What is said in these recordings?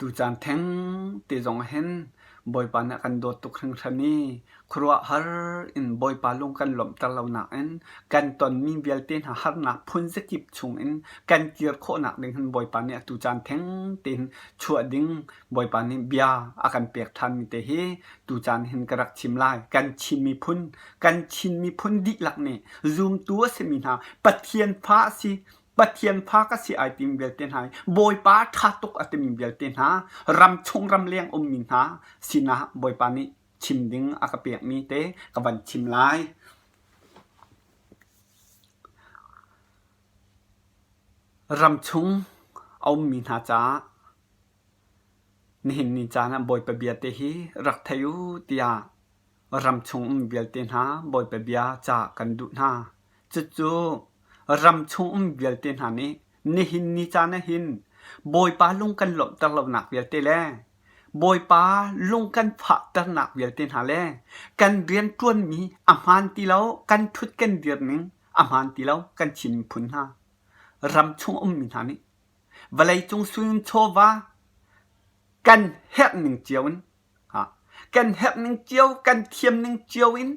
Tucaan theng te zong ah hin Bawipa nih a kan dawt tuk hringhran i khuaruahhar in Bawipa lung kan lawmhter lonak in kan tonmi vialte hna harnak phun zakip chungin kan kir khawhnak ding hin Bawipa nih atu caan theng tein chuah ding Bawipa nih bia a kan pek ṭhanmi te hi tucaan hin ka rak chim lai. Kan Chin miphun, kan Chin miphun dihlak nih zumtu a simi hna Pathian fa a si, Pathian fa ka si ai timi vialte hna hi Bawipa ṭha tuk a timi vialte hna ramchung ramleng ummi hna sinah Bawipa nih chim ding a ka pekmi te ka van chim lai. Ramchung a ummi hna caah nihin ni caan ah Bawipa bia te hi rak thei u tiah ramchung um vialte hna Bawipa bia ca kan duh hna. Cucu ramchung um vialte hna nih nihin ni caan ah hin Bawipa lung kan lawmhter lonak vialte le Bawipa lung kan fahternak vialte hna le kan rianṭuanmi a hmaan ti lo, kan ṭhut kan dir ning a hmaan ti lo kan Chin miphun hna ramchung ummi hna nih vawleicung sui chawva kan herh ning cio in kan herh ning cio kan thiam ning cio in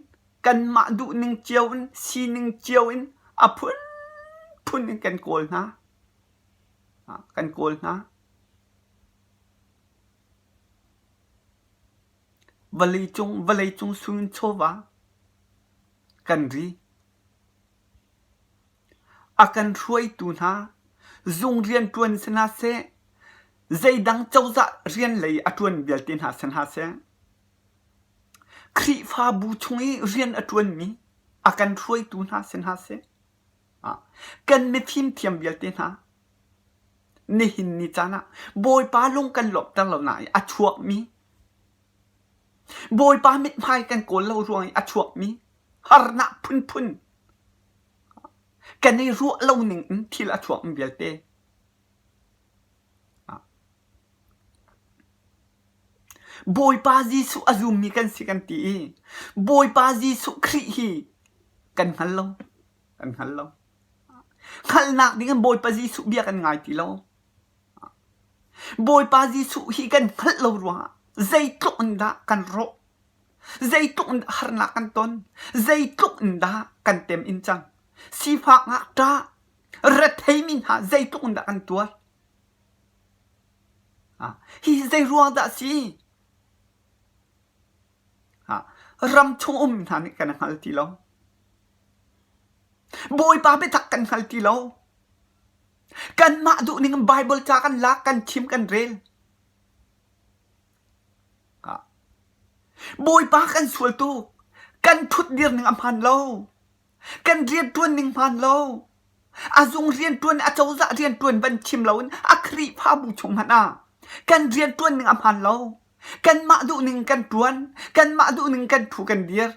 kanmah duh ning cio in sining cio in a phunphun in kan kawl hna kan kawl hna vawleicung vawleicung sui chawva kan ri A kan hruaitu hna zung rianṭuan si hna seh, zeidang cozah rian lei a ṭuan vialte hna si hna seh, Khrihfabu chung i rian a ṭuanmi a kan hruaitu hna si hna seh, kan mifimthiam vialte hna nihin ni caan ah Bawipa lung kan lawmhter lo nain a chuakmi Bawipa mithmai kan kawl lo ruang i a chuakmi harnak phunphun kan i ruah lo ning in thil a chuakmi vialte Bawipa Jesuh a zummi kan si kan ti i Bawipa Jesuh Khrih hi kan hngal lo kan hngal lo hngalhnak ding in Bawipa Jesuh bia kan ngai ti lo Bawipa Jesuh hi kan hngalh lo ruangah zeitluk in dah kan rawh Zeitluk in dah harnak kan ton? Zeitluk in dah kan tem in cang? Sifak ngakṭah, retheimi hna zeitluk in dah kan tuar? Hi zei ruang dah si? Ram chung um hna nih kan hngal ti lo. Bawipa biatak kan hngal ti lo. Kanmah duhning in Bible ca kan lak, kan chim, kan rel. Bawipa kan sual tuk. Kan ṭhutdir ning a hmaan lo. Kan rianṭuan ning hmaan lo. A zung rianṭuan, a cozah rianṭuan van chim loin a Khrihfabu chung hmanh ah kan rianṭuan ning a hmaan lo. Kanmah duh ning kan ṭuan, kanmah duh ning kan ṭhu kan dir.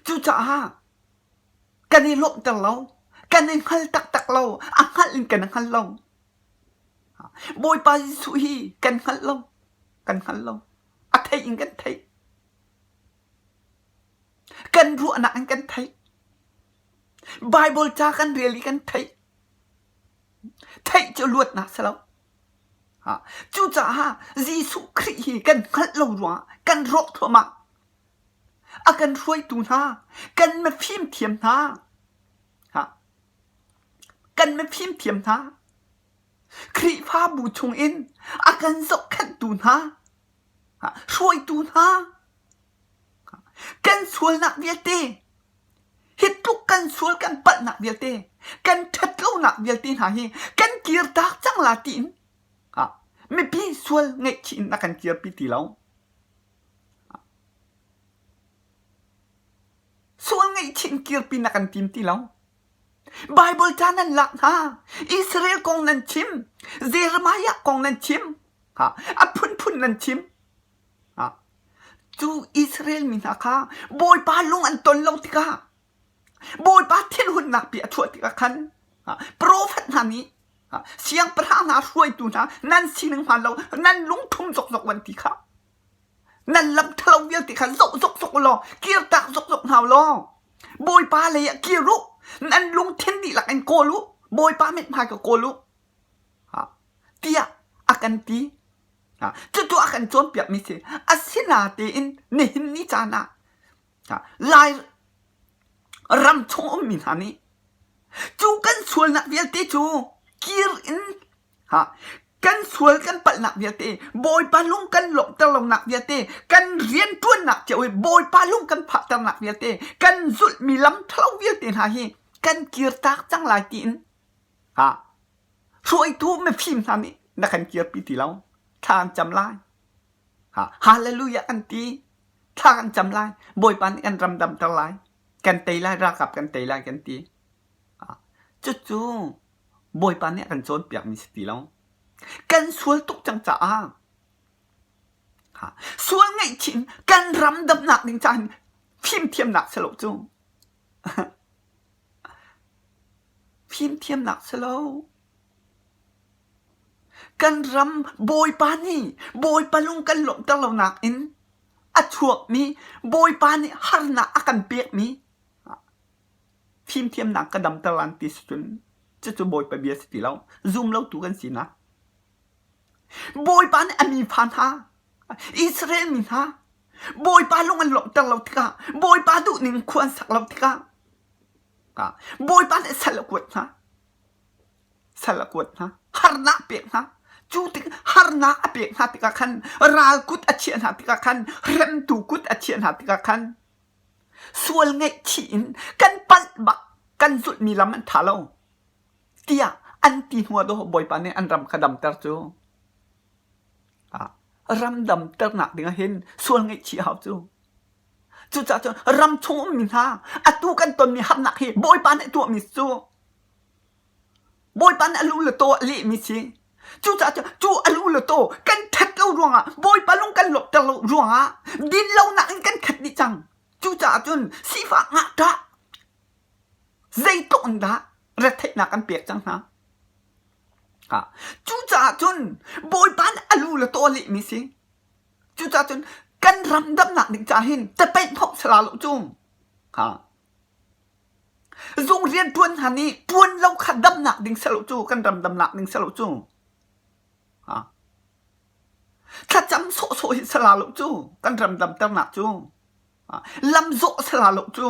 Cucaah kan i lawmhter lo, kan i hngal taktak lo, a hngalh in kan i hngal lo. Bawipa Jesuh hi kan hngalh lo, kan hngal lo. A theih in kan theih. Kan ruahnak in kan theih. Bible ca kan rel i kan theih. Theih cu luatnak si lo. Cucaah Jesuh Khrih hi kan hngalh lo ruangah kan rawk thluahmah. A kan hruaitu hna, kan mifimthiam hna, Kan mifimthiam hna, Khrihfabu chungin a kan zohkhenhtu hna, hruaitu hna, kan sualnak vialte, hi tluk kan sual kan palhnak vialte, kan ṭhatlonak vialte hna hi kan kirtak cang la tiin mipi sual ngaihchih in a kan kirpi ti lo. Sual ngaihchih in kirpi na kan tim ti lo. Baibal ca nan lak hna. Israel kong nan chim. Jeremiah kong nan chim. Ha, a phunphun nan chim. Ha, cu Israel mi hna kha Bawipa lung an ton lo tikah Bawipa thinhunnak pi a chuah tikah khan profet hna nih siangpahrang hna hruaitu hna nan sining hmaan lo nan lungthum zokzok van ti kha Nan lam ṭhalo vialte kha zoh zokzok u law kirtak zokzok hna u law Bawipa lei ah kir u. Nan lungthin dihlak in kawl u. Bawipa mithmai ka kawl u. Tiah a kan ti. Cucu a kan cawnpiakmi si. Asinatein nihin ni caan ah Lai ram chung ummi hna nih cu kan sualnak vialte cu kir in kan sual kan palhnak vialte Bawipa lung kan lawmhter lonak vialte kan rianṭuannak cio i Bawipa lung kan phahternak vialte kan zulhmi lam ṭhalo vialte hna hi kan kirtak cang lai tiin hruaitu mifim hna nih na kan kirpi ti lo. Thla an cam lai. Hallelujah an ti. Thla kan cam lai. Bawipa nih kan ram damter lai. Kan tei lai, ralkap kan tei lai kan ti. Cucu Bawipa nih a kan cawnpiakmi si ti lo. Kan sual tuk cang caah sual ngaihchih in kan ram damnak ding caah hin fimthiamnak si lo cu. Fimthiamnak si lo. Kan ram Bawipa nih Bawipa lung kan lawmhter lonak in a chuakmi Bawipa nih harnak a kan pekmi fimthiamnak ka damter lan ti si cun cucu Bawipa bia si ti lo. Zum lotu kan sinak. Bawipa nih a mifa hna Israel mi hna Bawipa lung an lawmhter lo tikah Bawipa duhning khua an sak lo tikah Bawipa nih sal a kuat hna. Sal a kuat hna. Harnak pek hna. Cu tik harnak a pek hna tikah khan ral kut a chiah hna tikah khan hremtu kut a chiah hna tikah khan sual ngaihchih in kan palh bak kan zulhmi lam an ṭha lo tiah an ti hnu ah dawh Bawipa nih an ram kha damter cu. Ram damternak ding ah hin sual ngaihchih hau cu. Cucaah cun ram chung ummi hna atu kan tonmi harnak hi Bawipa nih tuahmi cu Bawipa nih a lu le taw a lehmi si. Cucaah cun cu a lu le taw kan ṭhat lo ruangah Bawipa lung kan lawmhter lo ruangah dinlonak in kan khat dih cang. Cucaah cun sifak ngakṭah zeitluk in dah retheihnak kan pek cang hna. Cucaah cun Bawipa nih a lu le taw a lehmi si. Cucaah cun kan ram damnak ding caah hin tapeih hnawh sala lo cu. Zung rianṭuan hna nih ṭuan lo kha damnak ding si lo cu kan ram damnak ding si lo cu. Thlacam sawhsawh hi sala lo cu kan ram damternak cu. Lam zawh sala lo cu.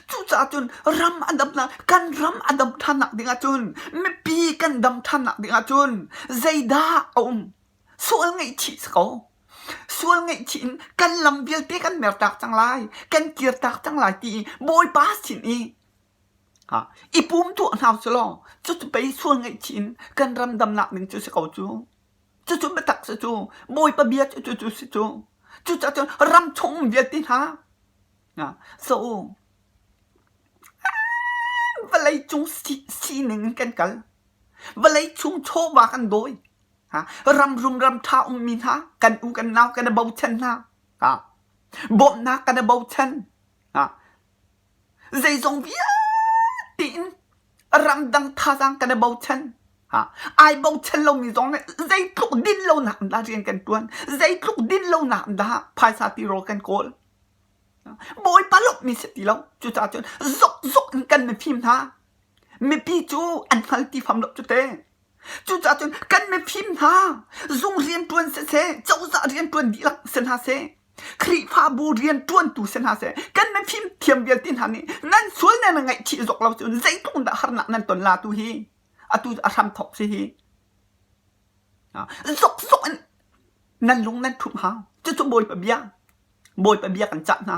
Cucaah cun ram a damnak kan ram a dam ṭhannak ding ahcun mipi kan dam ṭhannak ding ahcun zeidah a um? Sual ngaihchih si ko. Sual ngaihchih in kan lam vialte kan mertak cang lai, kan kirtak cang lai ti i Bawipa sin i i pum tuah hna usih law cucu pei sual ngaihchih in kan ram damnak ding cu si ko cu. Cucu biatak si cu. Bawipa bia cu cucu si cu. Cucaah cun ram chung um vialte hna So vawlei cung sining in kan kal. Vawlei chung chawva kan dawi. Ram rum ram ṭha ummi hna kan u kan nau kan i bochan hna. Bawmhnak kan i bochan. Zeizong vialte in ramdang thazaang kan i bochan. Ai bochan lomi zong nih zeitluk din lonak in dah rian kan ṭuan, zeitluk din lonak in dah phaisa tirawl kan kawl. Bawipa lawmhmi si ti lo. Cucaah cun zokzok in kan mifim hna. Mipi cu an hngal ti fam lo cu te. Cucaah cun kan mifim hna zung rianṭuan siseh, cozah rianṭuan dihlak si hna seh, Khrihfabu rianṭuantu si hna seh, kan mifim thiam vialte hna nih nan sual nan ngaihchih zok lo cun zeitluk dah harnak nan ton la tu hi atu a hramthawk si hi. Zokzok in nan lung nan ṭhumh hau. Cucu Bawipa bia. Bawipa bia kan cah hna.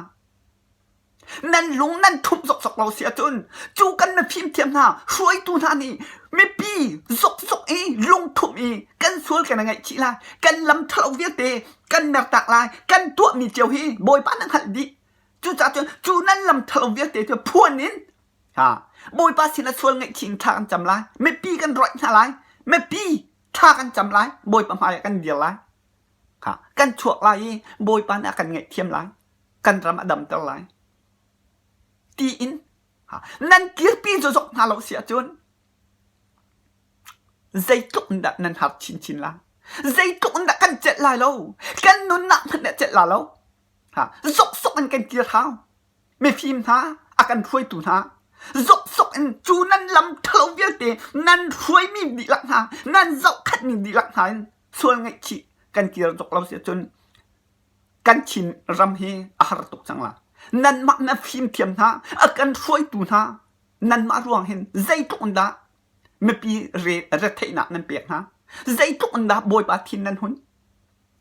Nan lung nan ṭhumh zokzok lo si ahcun cu kan mifim thiam hna hruaitu hna nih mipi zokzok i lungṭhumh i kan sual kan i ngaihchih lai kan lam ṭhalo vialte kan mertak lai kan tuahmi cio hi Bawipa nan hngalh dih cucaah cun cu nan lam ṭhalo vialte cu phuan in ha Bawipa sinah sual ngaihchih in thla kan cam lai mipi kan roih hna lai mipi thla kan cam lai Bawipa hmaiah kan dir lai kan chuak lai i Bawipa nih a kan ngaihthiam lai kan ram a damter lai tiin nan kirpi zokzok hna lo si ahcun zeitluk in dah nan har chinchin lai zeitluk in dah kan celh lai lo kan nunnak hmanh nih a celh la lo zokzok in kan kir hau mifim hna a kan hruaitu hna. Zoksok in cu nan lam ṭhalo vialte nan hruaimi dihlak hna, nan zohkhenhmi dihlak hna in sual ngaihchih kan kir zok lo si ahcun kan Chin ram hi a har tuk cang la. Nanmah na fimthiam hna, a kan hruaitu hna, nanmah ruang hin zeitluk in dah mipi re retheihnak nan pek hna? Zeitluk in dah Bawipa thin nan hun?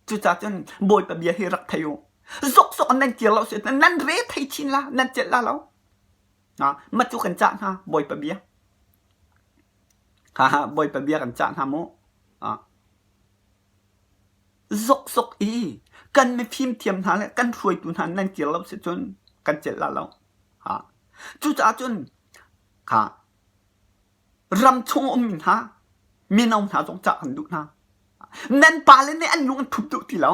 Cucaah cun Bawipa bia hi rak thei u. Zoksok in nan kir lo si nan re thei chin la, nan celh la lo. Mah cu kan cah hna Bawipa bia. Ha Bawipa bia kan cah hna mu. Zoksok i kan mifim thiam hna le kan hruaitu hna nan kir lo si cun kan celh la lo. Ha. Cucaah cun kha ram chung ummi hna mino hna zong cah kan duh hna. Nan pale nih an lung an thup duh ti lo.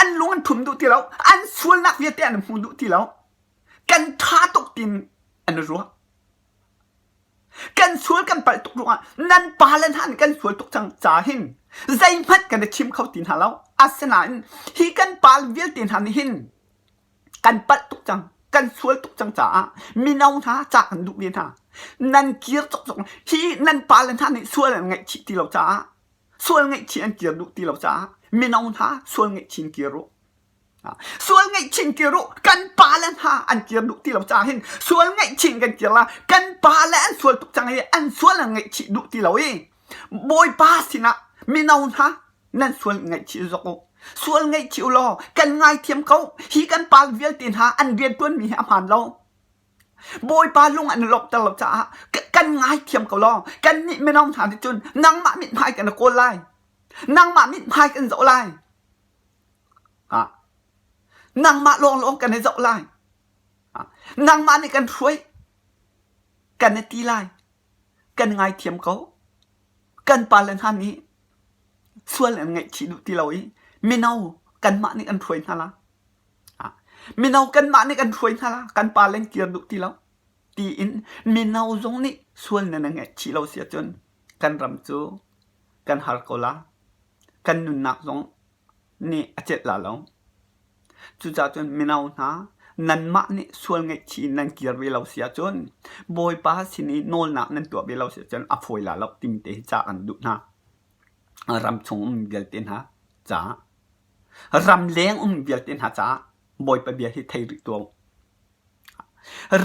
An lung an thum duh ti lo. An sualnak vialte an hmu duh ti lo. Kan ṭha tuk tin an i ruah. Kan sual kan palh tuk ruangah nan pale hna nih kan sual tuk cang ca hin zeihmanh kan i chim kho ti hna lo. Asinain hi kan pa vialte hna nih hin kan palh tuk cang, kan sual tuk cang caah mino hna ca kan duh ve hna. Nan kir cokcok hi nan pale hna nih sual an ngaihchih ti lo caah sual ngaihchih an kir duh ti lo caah mino hna sual ngaihchin kir u. Sual ngaihchin kir u. Kan pale hna an kir duh ti lo caah hin sual ngaihchin kan kir la. Kan pale an sual tuk cang i an sual an ngaihchih duh ti lo i Bawipa sinah mino hna nan sual ngaihchih zok u. Sual ngaihchih u law kan ngaithiam ko. Hi kan pa vialte hna an rianṭuanmi hi a hmaan lo. Bawipa lung an i lawmhter lo caah kan ngaithiam ko law kannih mino hna nih cun nangmah mithmai kan i kawl lai. Nangmah mithmai kan zoh lai. Nangmah lawnglawng kan i zoh lai. Nangmah nih kan hruai. Kan i ti lai. Kan ngaithiam ko. Kan pale hna nih sual an ngaihchih duh ti lo i mino kanmah nih kan hruai hna la. Mino kanmah nih kan hruai hna la. Kan pale an kir duh ti lo. Tiin mino zong nih sual nan ngaihchih lo si ahcun kan ram cu kan har ko la. Kan nunnak zong nih a celh la lo. Cucaah cun mino hna, nanmah nih sual ngaihchih in nan kir ve lo si ahcun Bawipa sin i nawlnak nan tuah ve lo si ahcun a fawi la lo timi te hi ca kan duh hna. Ram chung um vialte hna caah, ram leng um vialte hna caah Bawipa bia hi thei rih tuah u.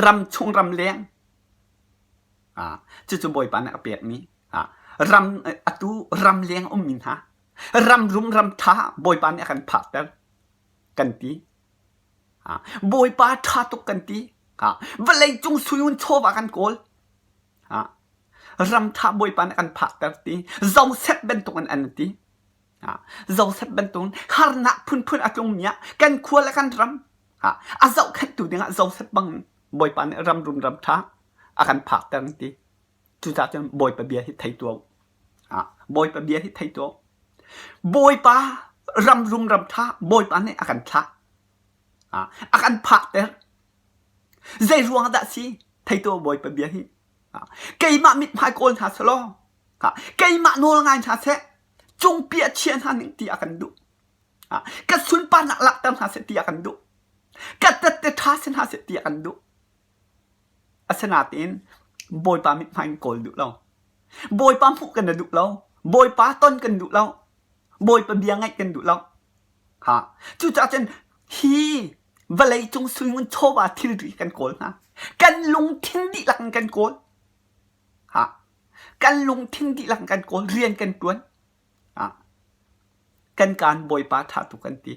Ram chung ram leng cucu Bawipa nih a pekmi ram atu ram leng ummi hna ram rum ram ṭha Bawipa nih a kan phakter kan ti. Bawipa ṭha tuk kan ti. Vawleicung suyun chawva kan kawl. Ram ṭha Bawipa nih a kan phakter ti. Joseph bantukin an ti. Joseph bantukin harnak phunphun a tlungmi ah kan khua le kan ram a zohkhenhtu dingah Joseph bang Bawipa nih ram rum ram ṭha a kan phakter an ti. Cucaah cun Bawipa bia hi thei tuah u. Bawipa bia hi thei tuah u. Bawipa ram rum ram ṭha Bawipa nih a kan thlah. A kan phakter. Zei ruang dah si? Thei tuah u Bawipa bia hi. Keimah mithmai kawl hna selaw, keimah nawl ngai hna seh, cungpi a chia hna ning ti a kan duh. Ka sunparnak lakter hna seh ti a kan duh. Ka tette ṭha si hna seh ti a kan duh. Asinain Bawipa mithmai in kawl duh lo. Bawipa hmuh kan duh lo. Bawipa ton kan duh lo. Bawipa bia ngaih kan duh lo. Ha. Cucaah cun hi vawleicung suingun chawva thilri kan kawl hna. Kan lungthin dihlak in kan kawl. Ha. Kan lungthin dihlak in kan kawl. Rian kan ṭuan. Ha. Kan kaan Bawipa ṭha tuk kan ti.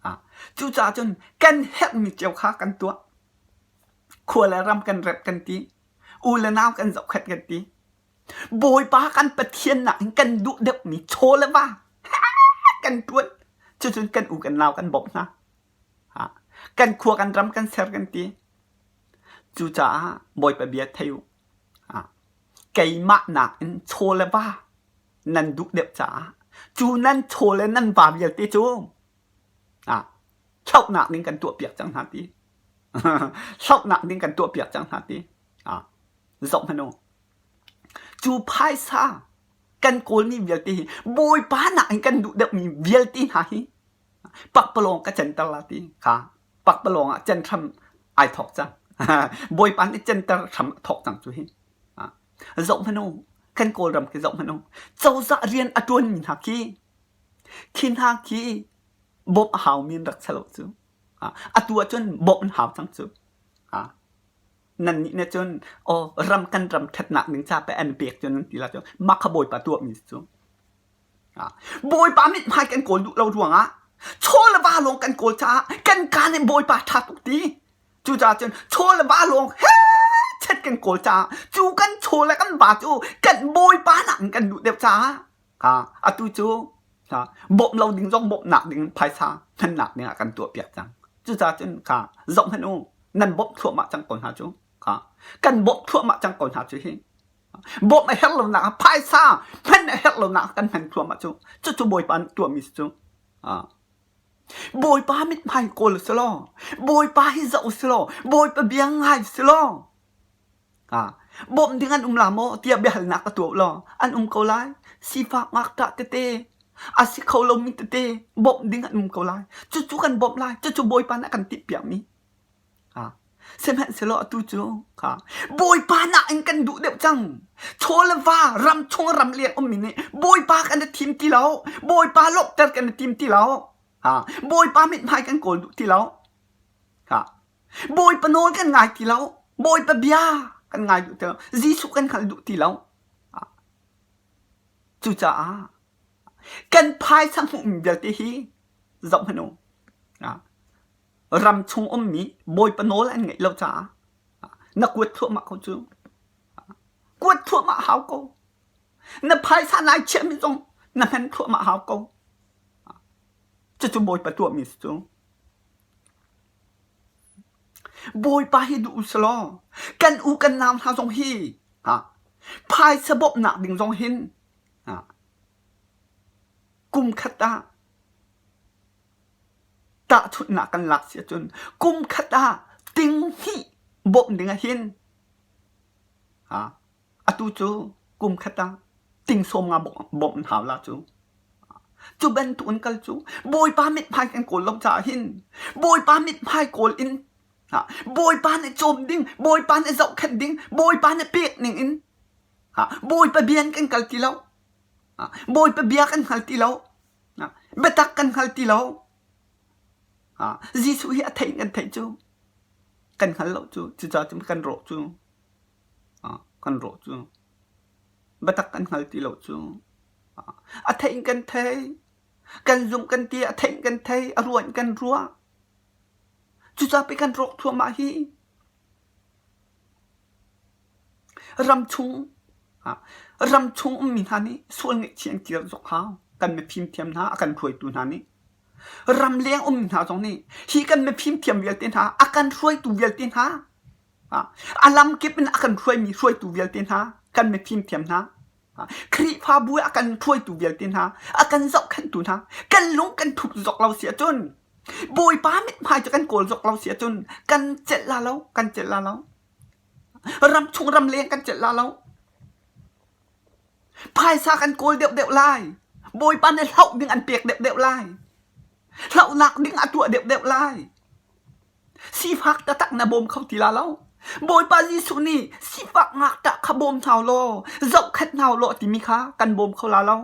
Ha. Cucaah cun kan herhmi cio kha kan tuah. Khua le ram kan remh kan ti. U le nau kan zohkhenh kan ti. Bawipa kan Pathian nakin kan duh deuhmi chaw le va kan ṭuan. Cucun kan u kan nau kan bawmh hna. Kan khua kan ram kan ser kan ti. Cucaah Bawipa bia thei u. Keimah nakin chaw le va nan duh deuh caah cu nan chaw le nan va vialte cu Thlauhnak ding kan tuahpiak cang hna ti. Thlauhnak ding kan tuahpiak cang hna ti. Ah, zoh hmanh u. Cu phaisa kan kawlmi vialte hi Bawipa nakin kan duh deuhmi vialte hna hi pakpalawng ka canter la ti kha pakpalawng ah can hram ai thawk cang. Bawipa nih center hram a thawk cang cu hi. Zoh hmanh u, kan Kawlram khi zoh hmanh u. Cozah rian a ṭuanmi hna khi, khi hna khi bawmh a haumi an rak si lo cu. Atu ahcun bawmh an hau cang cu. Nannih nih cun aw ram kan ram ṭhatnak ding ca pei an pek cu nan ti la cu mah kha Bawipa tuahmi cu. Bawipa mithmai kan kawl duh lo ruangah chaw le va lawng kan kawl caah kan kaa nih Bawipa ṭha tuk ti. Cucaah cun chaw le va lawng he chet kan kawl caah cu kan chaw le kan va cu kan Bawipa nakin kan duh deuh caah atu cu bawmh lo ding zong bawmhnak ding phaisa hmannak ding ah kan tuahpiak cang. Cucaah cun kha zoh hmanh u nan bawmh thluahmah cang ko hna cu. Kha kan bawmh thluahmah cang ko hna cu hi. Bawmh a herh lonak ah phaisa hman a herh lonak ah kan hman thluahmah cu. Cucu Bawipa nih tuahmi si cu. Bawipa mithmai kawl si law, Bawipa hi zoh si law, Bawipa bia ngai si law, bawmh ding an um la maw tiah biahalnak ka tuah law an um ko lai. Sifak ngakṭah tete, a si kho lomi tete bawmh ding an um ko lai. Cucu kan bawmh lai. Cucu Bawipa nih a kan timhpiakmi. Sihmanhsehlaw atu cu Bawipa nakin kan duh deuh cang. Chaw le va ram chung ram leng ummi nih Bawipa kan i thim ti lo. Bawipa lawmhter kan i tim ti lo. Bawipa mithmai kan kawl duh ti lo. Bawipa nawl kan ngai ti lo. Bawipa bia kan ngai duh ti lo. Jesuh kan hngal duh ti lo. Cucaah kan phaisa hmuhmi vialte hi zoh hmanh u. Ram chung ummi Bawipa nawl an ngeih lo caah na kuat thluahmah ko cu. Kuat thluahmah hau ko. Na phaisa nai chiahmi zong na hman thluahmah hau ko. Cucu Bawipa tuahmi si cu. Bawipa hi duh u selaw kan u kan nau hna zong hi phaisa bawmhnak ding zong hin kum khat ah tahchunhnak kan lak si ahcun kum khat ah ting hnih bawmh ding ah hin atu cu kum khat ah ting sawm nga bawmh an hau la cu. Cu bantuk in kal cu Bawipa mithmai kan kawl lo caah hin Bawipa mithmai kawl in Bawipa nih cawm ding, Bawipa nih zohkhenh ding, Bawipa nih pek ning in Bawipa bia in kan kal ti lo. Bawipa bia kan hngal ti lo. Biatak kan hngal ti lo. Jesuh hi a theih kan theih cu kan hngal lo cu cucaah cun kan rawh cu kan rawh cu biatak kan hngal ti lo cu a theih kan thei kan zumh kan ti a theih kan thei a ruah in kan ruah cucaah pei kan rawk thluahmah hi Ram chung ram chung ummi hna nih sual ngaihchih an kir zok hau. Kan mifim thiam hna, a kan hruaitu hna nih. Ramleng ummi hna zong nih hi kan mifim thiam vialte hna, a kan hruaitu vialte hna, a lamkip in a kan hruaimi hruaitu vialte hna, kan mifim thiam hna, Khrihfabu a kan hruaitu vialte hna, a kan zohkhenhtu hna, kan lung kan thup zok lo si ahcun Bawipa mithmai cu kan kawl zok lo si ahcun kan celh la lo, kan celh la lo. Ramchung ramleng kan celh la lo. Phaisa kan kawl deuhdeuh lai. Bawipa nih hloh ding an pek deuhdeuh lai. Hlohnak ding a tuah deuhdeuh lai. Sifak taktak na bawm kho ti la lo. Bawipa Jesuh nih sifak ngakṭah kha bawm hna law, zohkhenh hna law timi kha kan bawm kho la lo.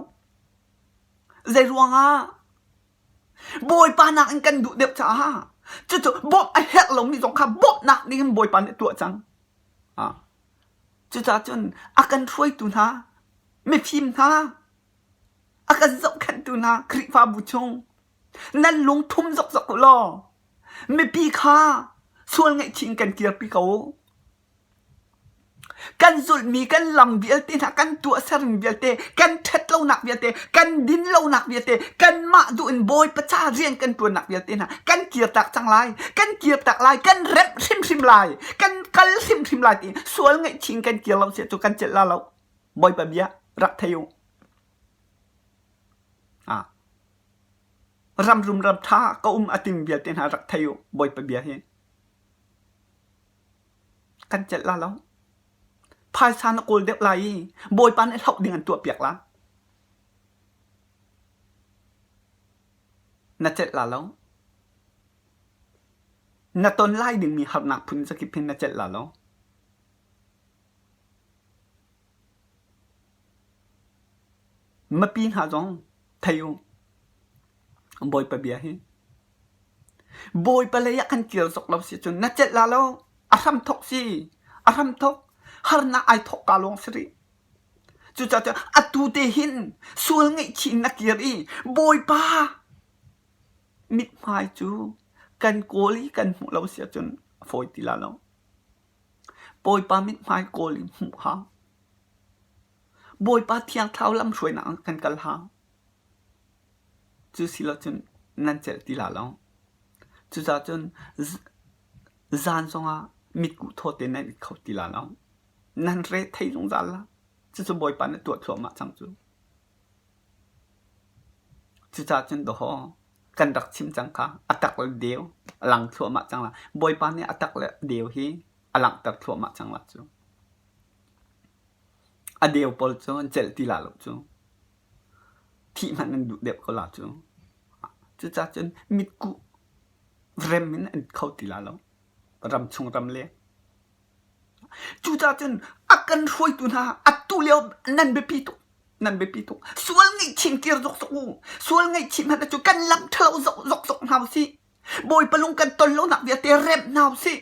Zei ruangah? Bawipa nakin kan duh deuh caah cucu bawmh a herh lomi zong kha bawmhnak ding in Bawipa nih a tuah cang. Cucaah cun a kan hruaitu hna, mifim hna, a kan zohkhenhtu hna Khrihfabu chung nan lung thum zokzok u law mipi kha sual ngaihchih in kan kirpi ko u. Kan zulhmi kan lam vialte hna, kan tuahsermi vialte, kan ṭhatlonak vialte, kan dinlonak vialte, kanmah duh in Bawipa ca rian kan ṭuannak vialte hna kan kirtak cang lai, kan kirtak lai, kan remh hrimhrim lai, kan kal hrimhrim lai ti sual ngaihchih in kan kir lo si cu kan celh la lo. Bawipa bia rak thei u. Ah. Ram rum ram ṭha ka um a tim vialte hna rak thei u Bawipa bia hi. Kan celh la lo. Phaisa na kawl deuh lai i Bawipa nih hloh ding an tuahpiak la. Na celh la lo. Na ton lai dingmi harnak phun zakip hin na celh la lo. Mipi hna zong thei u. Bawipa bia hi. Bawipa lei ah kan kir zok lo si cun na celh la lo. A hram thok si. A hram thok. Harnak ai thok ka lawng si rih. Cucaah cun atu te hin sual ngaihchih in na kir i Bawipa mithmai cu kan kawl i kan hmuh lo si ahcun a fawi ti la lo. Bawipa mithmai kawl i hmuh hau. Bawipa Thiang Thlarau lamhruainak ah kan kal hau. Cu si lo cun nan celh ti la lo. Cucaah cun zan zongah mitkuh thaw tein nan it kho ti la lo. Nan re thei zungzal la. Cucu Bawipa nih tuah thluahmah cang cu. Cucaah cun dawhaw kan rak chim cang kha a tak le deu a lang thluahmah cang la. Bawipa nih a tak le deu hi a langhter thluahmah cang la cu. A deu pawl cu an celh ti la lo cu. Thih hmanh an duh deuh ko la cu. Cucaah cun mitkuh rem in an kho ti la lo. Ramchung ramleng. Cucaah cun a kan hruaitu hna atu lio nan biapi tuk. Nan biapi tuk. Sual ngaihchih kir zokzok u. Sual ngaihchih hmanh cu kan lam ṭhalo zokzok hna usih. Bawipa lung kan ton lonak vialte remh hna usih.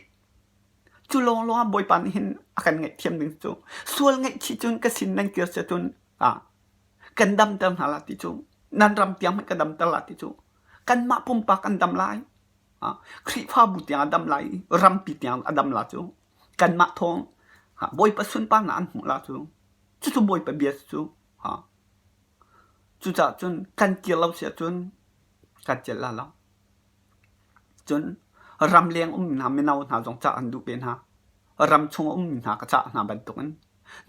Cu lawnglawng ah Bawipa nih hin a kan ngaihthiam ding cu sual ngaihchih cun ka sin nan kir cun ah kan damter hna la ti cu nan ram tiang hmanh ka damter la ti cu kanmah pumpak kan dam lai ah Khrihfabu tiang a dam lai i rampi tiang a dam la cu kanmah thawng Bawipa sunparnak an hmuh la cu cucu Bawipa bia cu cucaah cun kan kir lo si ahcun kan celh la lo. Cun ramleng ummi hna mino hna zong cah an duh ve hna. Ramchung a ummi hna ka cah hna bantukin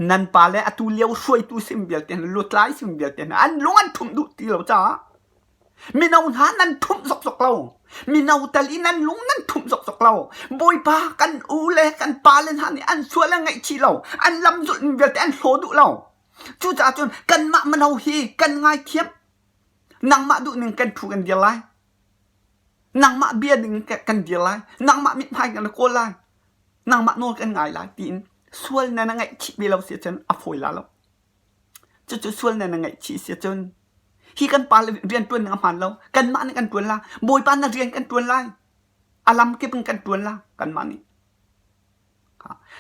nan pale atu lio hruaitu sim vialte hna lutlai sim vialte hna an lung an ṭhumh duh ti lo caah mino hna nan ṭhumh zokzok lo. Mino tal i nan lung nan ṭhumh zokzok lo. Bawipa kan u le kan pale hna nih an sual an ngaihchih lo. An lam zulhmi vialte an hlaw duh lo. Cucaah cun kanmah mino hi kan ngaithiam. Nangmah duhning kan ṭhu kan dir lai. Nangmah bia ding kan dir lai. Nangmah mithmai kan kawl lai. Nangmah nawl kan ngai lai tiin sual na na ngaihchih ve lo si cun a fawi la lo. Cucu sual na na ngaihchih si cun hi kan pa le rian ṭuan ning a hmaan lo. Kanmah nih kan ṭuan la. Bawipa na rian kan ṭuan lai. A lam kip in kan ṭuan la kanmah nih.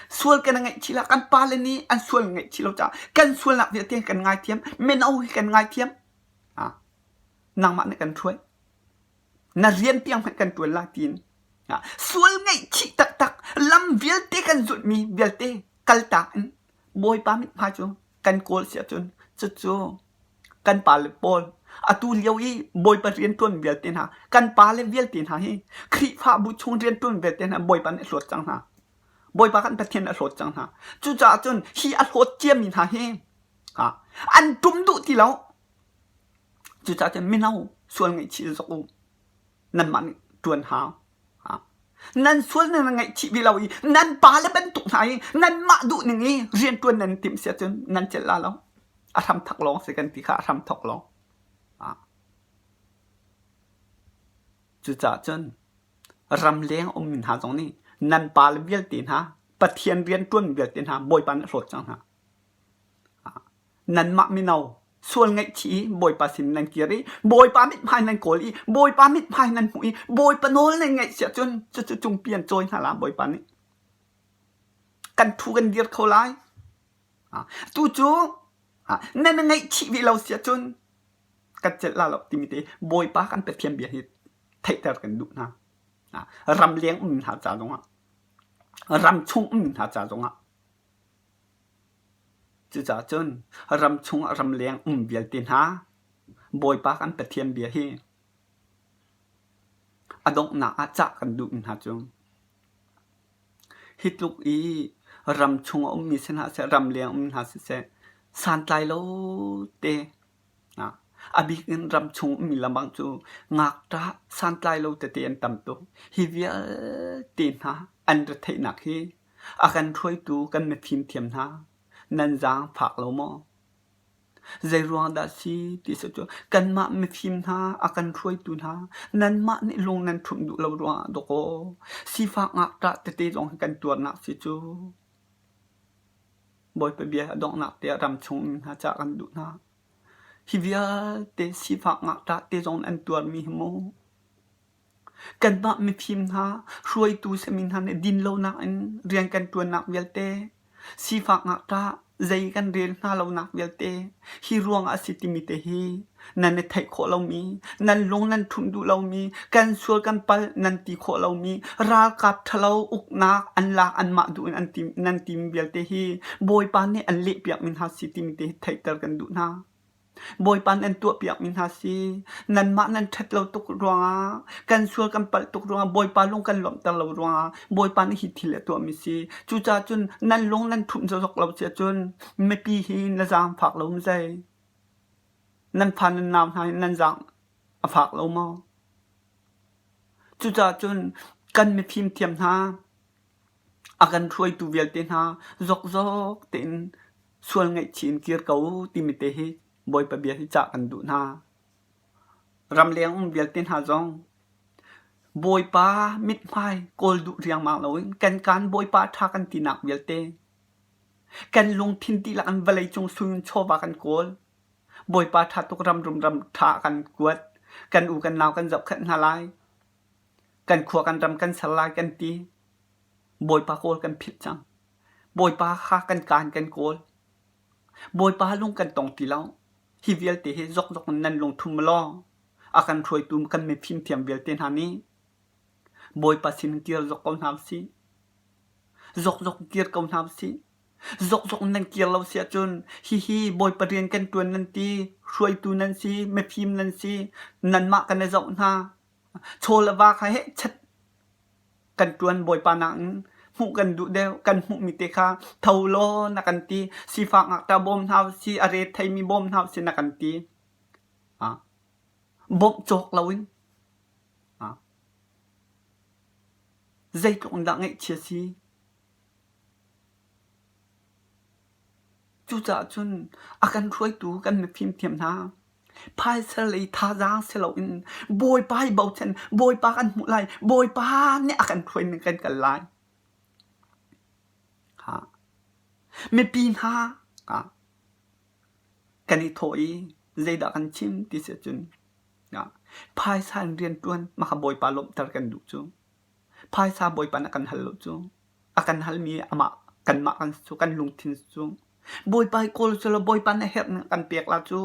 Sual kan ngaihchih la. Kan pale nih an sual ngaihchih lo caah kan sualnak vialte kan ngaithiam. Mino hi kan ngaithiam. Nangmah nih kan hruai. Na rian tiang hmanh kan ṭuan lai tiin sual ngaihchih taktak lam vialte kan zulhmi vialte kaltak in Bawipa mithmai cu kan kawl si ahcun cucu kan pale pawl atu lio i Bawipa rianṭuan vialte hna kan pale vialte hna hi Khrihfabu chung rianṭuan vialte hna Bawipa nih a hlawt cang hna. Bawipa kan Pathian nih a hlawt cang hna. Cucaah cun hi a hlawt ciami hna hi an ṭum duh ti lo. Cucaah cun mino sual ngaihchih zok u. Nanmah nih ṭuan hau. Nan sual nan ngaihchih ve lo i nan pale bantuk hna i nanmah duhning i rianṭuan nan timh si ahcun nan celh la lo. A hramthok lawng si kan ti kha a hramthok lawng. Cucaah cun ramleng ummi hna zong nih nan pale vialte hna Pathian rianṭuan vialte hna Bawipa nih a hlawt cang hna. Nanmah mino sual ngaihchih i Bawipa sin nan kir i Bawipa mithmai nan kawl i Bawipa mithmai nan hmuh i Bawipa nawl nan ngaih si ahcun cucu cungpi an cawi hna la Bawipa nih. Kan thu kan dir kho lai. Tu cu nan ngaihchih ve lo si ahcun kan celh la lo timi te Bawipa kan Pathian bia hi theihter kan duh hna. Ramleng um hna ca zongah ramchung um hna ca zongah Cucaah cun ramchung ah ramleng um vialte hna Bawipa kan Pathian bia hi a donghnak ah cah kan duhmi hna cu hi tluk i ramchung a ummi si hna seh, ramleng um hna siseh santlai lo te a bik in ramchung ummi lengmang cu ngakṭah santlai lo tete an tam tuk. Hi vialte hna an retheihnak hi A kan hruaitu kan mifim thiam hna, nan zaangfak lo maw? Zeiruang dah si ti si cu kanmah mifim hna a kan hruaitu hna nanmah nih lung nan ṭhumh duh lo ruangah dawkaw sifak ngakṭah tete zong hi kan tuarnak si cu. Bawipa bia a donghnak tiah ram chung mi hna cah kan duh hna. Hi vialte sifak ngakṭah te zong an tuarmi hi mu. Kanmah mifim hna, hruaitu simi hna nih dinlonak in rian kan ṭuannak vialte, sifak ngakṭah zei kan rel hna lonak vialte hi ruangah a si timi te hi nan i theih khawh lomi, nan lung nan ṭhumh duh lomi, kan sual kan palh nan ti khawh lomi, ralkap ṭhalo uknak an lak anmah duh in an tim, nan timi vialte hi Bawipa nih an lehpiakmi hna si timi te hi theihter kan duh hna. Bawipa nan tuahpiakmi hna si. Nanmah nan ṭhat lo tuk ruangah, kan sual kan palh tuk ruangah, Bawipa lung kan lawmhter lo ruangah Bawipa nih hi thil a tuahmi si. Cucaah cun nan lung nan ṭhumh zawk lo si ahcun mipi hi na zaangfak lo maw zei? Nan fa nan nau hna hi nan zaang a fak lo maw? Cucaah cun kan mifim thiam hna, a kan hruaitu vialte hna zokzok tein sual ngaihchih in kir ko timi te hi Bawipa bia hi cah kan duh hna. Ramleng um vialte hna zong Bawipa mithmai kawl duh riangmang loin kan kaan Bawipa ṭha kan tinak vialte kan lungthin dihlak in vawleicung sui in chawva kan kawl. Bawipa ṭha tuk ram rum ram ṭha kan kuat. Kan u kan nau kan zohkhenh hna lai. Kan khua kan ram kan ser lai kan ti. Bawipa kawl kan philh cang. Bawipa kha kan kaan kan kawl. Bawipa lung kan tong ti lo. Hi vialte hi zokzok in nan lung ṭhum law a kan hruaitu kan mifim thiam vialte hna nih Bawipa sin kir zok ko hna usih. Zokzok kir ko hna usih. Zokzok nan kir lo si ahcun hihi Bawipa rian kan ṭuan nan ti, hruaitu nan si, mifim nan si, nanmah kan i zoh hna. Chaw le va kha hehchat kan ṭuan Bawipa nakin hmuh kan duh deuh. Kan hmuhmi te kha tho law na kan ti. Sifak ngakṭah bawm hna usih, a re theimi bawm hna usih na kan ti. Bawmh cawk loin zeitluk in dah ngaihchia si. Cucaah cun a kan hruaitu kan mifim thiam hna phaisa lei thazaang si loin Bawipa i bochan, Bawipa kan hmuh lai, Bawipa nih a kan hruai ning kan kal lai. Mipi hna kan i thawh i zeidah kan chim ti si ahcun phaisa in rianṭuan mah kha Bawipa lawmhter kan duh cu. Phaisa Bawipa nih a kan hal lo cu. A kan halmi amah kanmah kan si cu kan lungthin si cu. Bawipa hi kawl cu law Bawipa nih a herh ning a kan pek la cu.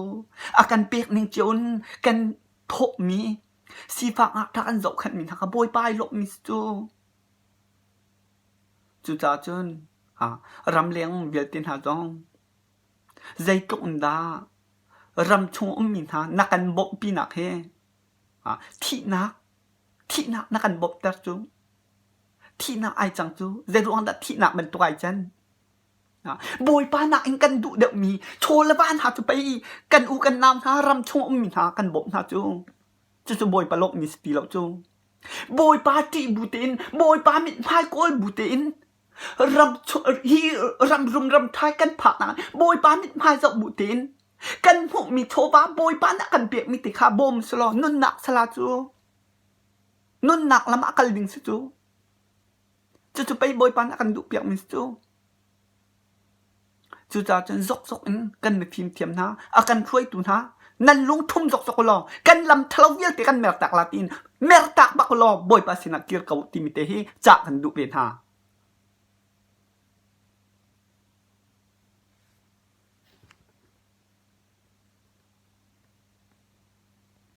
A kan pek ning cio in kan thawhmi sifak ngakṭah kan zohkhenhmi hna kha Bawipa ai lawmhmi si cu. Cucaah cun ramleng vialte hna zong zeitluk in dah ram chung ummi hna na kan bawmhpinak hi thihnak thihnak na kan bawmhter cu thihnak ai cang cu zeiruang dah thihnak bantuk ai can Bawipa nakin kan duh deuhmi chaw le va hna cu pei kan u kan nau hna ram chung ummi hna kan bawmh hna cu cucu Bawipa lawmhmi si ti lo cu Bawipa ṭih bu tein Bawipa mithmai kawl bu tein ram hi ram rum ram ṭhai kan phaknak Bawipa mithmai zoh bu tein kan hmuhmi chawva Bawipa nih a kan pekmi te kha bawm selaw nunnak sala cu nunnak lam ah kal ding si cu cucu pei Bawipa nih a kan duhpiakmi si cu cucaah cun zokzok in kan mifim thiam hna a kan hruaitu hna nan lung ṭhum zokzok u law kan lam ṭhalo vialte kan mertak la tiin mertak bak u law Bawipa sinah kir ko timi te hi cah kan duh ve hna.